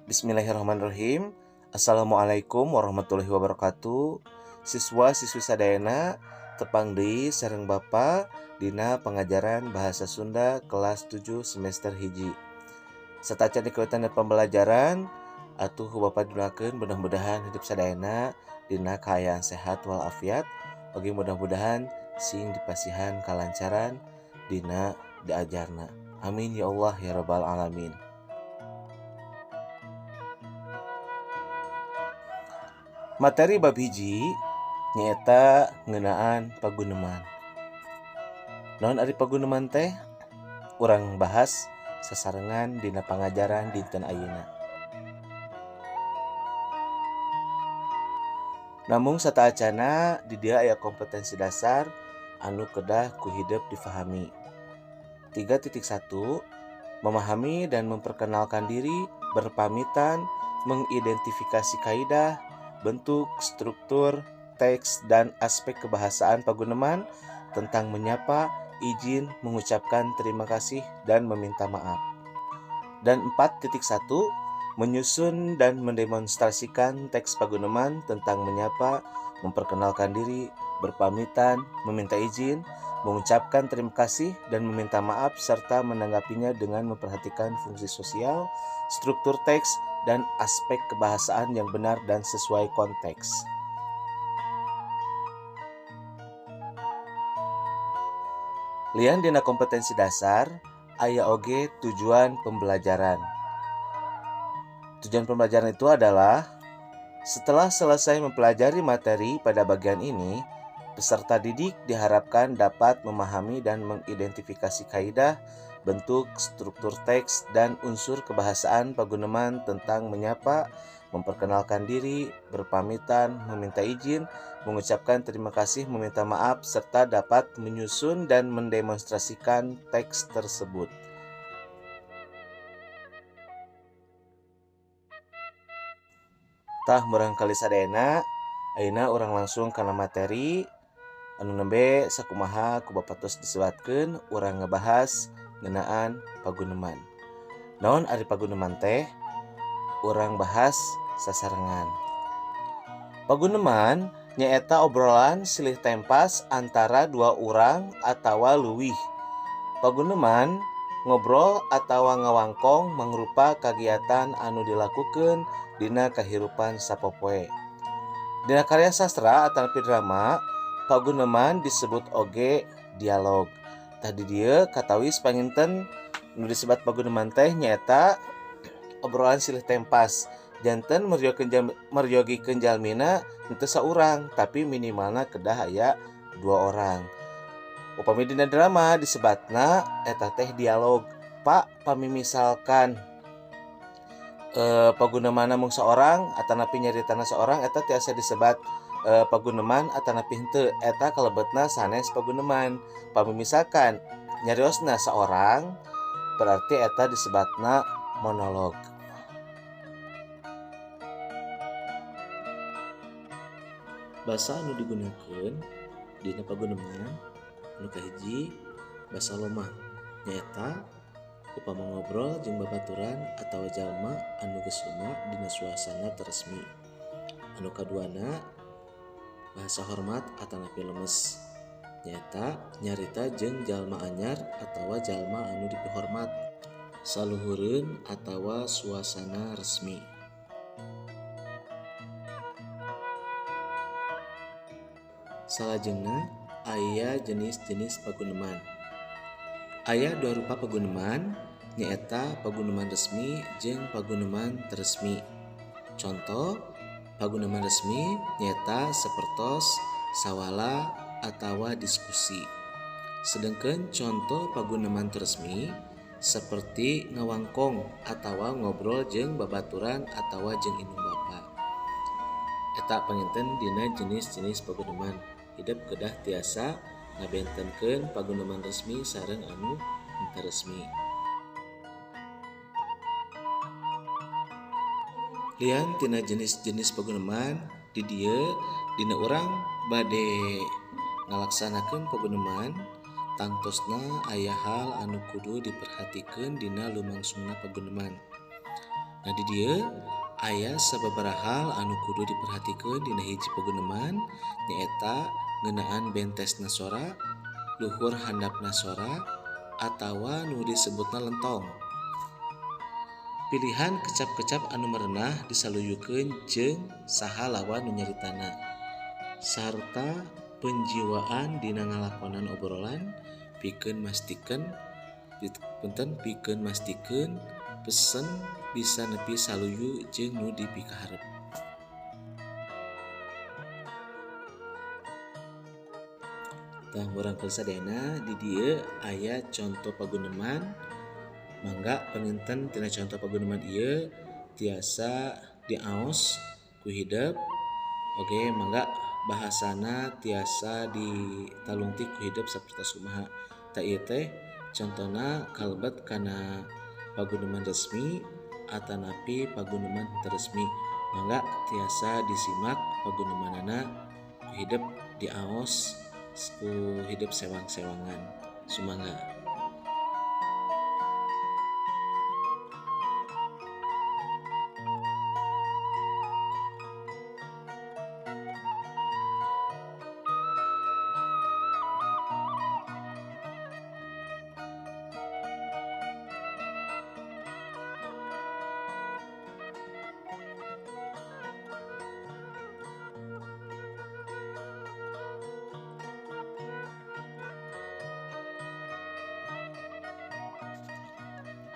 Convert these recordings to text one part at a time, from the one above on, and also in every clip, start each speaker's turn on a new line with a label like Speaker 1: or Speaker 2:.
Speaker 1: Bismillahirrahmanirrahim. Assalamualaikum warahmatullahi wabarakatuh. Siswa-siswi sadayana, tepang deui sareng Bapa dina pengajaran Bahasa Sunda kelas 7 semester 1. Sateuacan dikawitan pembelajaran, atuh ku Bapa didoakeun mudah-mudahan hidup sadayana dina kaayaan sehat walafiat, oge mudah-mudahan sing dipasihan kalancaran dina diajarna. Amin ya Allah ya rabbal alamin. Materi bab 1 nyaeta ngeunaan paguneman. Naon ari paguneman teh? Urang bahas sasarengan dina pangajaran dinten ayeuna. Namung sateuacanna di dieu aya kompetensi dasar anu kedah ku hidep difahami. 3.1 Memahami dan memperkenalkan diri, berpamitan, mengidentifikasi kaidah, bentuk, struktur, teks, dan aspek kebahasaan paguneman tentang menyapa, izin, mengucapkan terima kasih, dan meminta maaf. Dan 4.1 menyusun dan mendemonstrasikan teks paguneman tentang menyapa, memperkenalkan diri, berpamitan, meminta izin, mengucapkan terima kasih, dan meminta maaf serta menanggapinya dengan memperhatikan fungsi sosial, struktur teks, dan aspek kebahasaan yang benar dan sesuai konteks. Lian dina kompetensi dasar, aya oge tujuan pembelajaran. Tujuan pembelajaran itu adalah setelah selesai mempelajari materi pada bagian ini, peserta didik diharapkan dapat memahami dan mengidentifikasi kaidah, bentuk, struktur teks, dan unsur kebahasaan paguneman tentang menyapa, memperkenalkan diri, berpamitan, meminta izin, mengucapkan terima kasih, meminta maaf, serta dapat menyusun dan mendemonstrasikan teks tersebut. Tah murangkalih sadayana, ayeuna urang langsung kana materi anu nembe sakumaha ku Bapak tos disebatkeun, urang ngebahas ngeunaan paguneman. Naon ari paguneman teh? Urang bahas sasarengan. Paguneman nyaeta obrolan silih tempas antara dua urang atawa leuwih. Paguneman ngobrol atawa ngawangkong mangrupa kagiatan anu dilakukeun dina kahirupan sapopoe. Dina karya sastra atanapi drama, paguneman disebut oge dialog. Tah di dieu katawis panginten nu disebat paguneman teh nyaeta obrolan silih tempas. Janten meryogikeun jalmina henteu saurang, tapi minimalna kedah aya dua orang. Upami dina drama disebatna eta teh dialog. Pak, pami misalkan pagunemanna mung saorang atanapi nyaritana saorang, eta tiasa disebat paguneman atanapi henteu? Eta kalebetna sanes paguneman. Pami misalkan nyariosna saorang, berarti eta disebatna monolog. Basa anu digunakeun dina paguneman anu kahiji, basa lomah, nyaeta upama ngobrol jeung babaturan atawa jalma anu geus loma dina suasana teu resmi. Anu kaduana, bahasa hormat atanapi lemes, nyaeta nyarita jeung jalma anyar atawa jalma anu dipihormat, saluhureun atawa suasana resmi. Salajengna aya jenis-jenis paguneman. Aya dua rupa paguneman, nyaeta paguneman resmi jeung paguneman teu resmi. Contoh paguneman resmi nyaeta sapertos sawala atawa diskusi. Sedengkeun contoh paguneman teu resmi seperti ngawangkong atawa ngobrol jeung babaturan atawa jeung indung bapa. Eta panginten dina jenis-jenis paguneman. Hidep kedah tiasa ngabentenkeun paguneman resmi sareng anu henteu resmi. Lian tina jenis-jenis paguneman, di dieu dina urang bade ngalaksanakeun paguneman, tangtosna aya hal anu kudu diperhatikeun dina lumangsungna paguneman. Nah di dieu aya sababaraha hal anu kudu diperhatikeun dina hiji paguneman nyaeta ngeunaan bentesna sora, luhur handapna sora, atawa nu disebutna lentong. Pilihan kecap-kecap anu merenah disaluyukeun jeung saha lawan nu nyaritana sarta penjiwaan dina ngalakonan obrolan pikeun mastikeun pesen bisa nepi saluyu jeung nu dipikaharep. Tah murangkalih sadayana di dieu aya conto paguneman. Mangga panginten tina conto paguneman ieu tiasa diaos ku hidep. Oke, mangga bahasana tiasa ditalungtik ku hidep sapertos kumaha. Tah ieu teh contona kalebet kana paguneman resmi atanapi paguneman teu resmi. Mangga tiasa disimak pagunemanana ku hidep diaos ku hidep sewang-sewangan. Sumangga.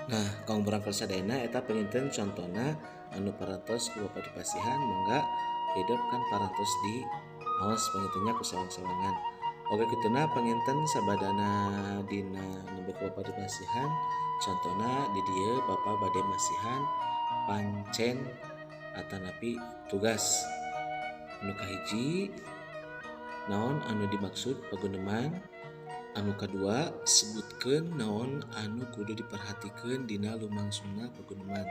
Speaker 1: Nah, kang murangkalih sadayana eta panginten contona anu parantos ku Bapak dipasihan. Mangga hidep kan parantos di aos pangintennya ku sewang-sewangan. Oke kituna panginten sabadana dina nembe ku Bapak dipasihan contona di dieu Bapak bade masihan pancen atanapi tugas. Anu kahiji naon anu dimaksud paguneman. Anu kadua sebutkeun naon anu kudu diperhatikeun dina lumangsungna paguneman.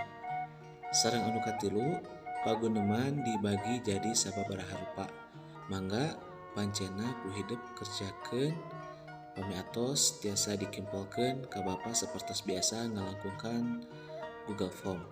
Speaker 1: Sareng anu katilu paguneman dibagi jadi sababaraha rupa. Mangga pancena ku hidep kerjakeun pami atos tiasa dikimpolkeun ka Bapa sapertos biasa ngalangkungkan Google Form.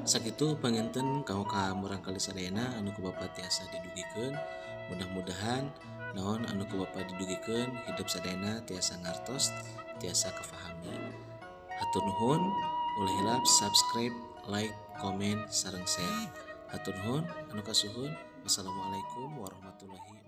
Speaker 1: Sakitu panginten kanggo ka murangkalih sadayana anu ku Bapa tiasa didugikeun. Mudah-mudahan naon anu ku Bapa didugikeun hidup sadayana tiasa ngartos, tiasa kafahami. Hatur nuhun, ulah hilap subscribe, like, komen, sareng share. Hatur nuhun anu kasuhun. Wassalamualaikum warahmatullahi wabarakatuh.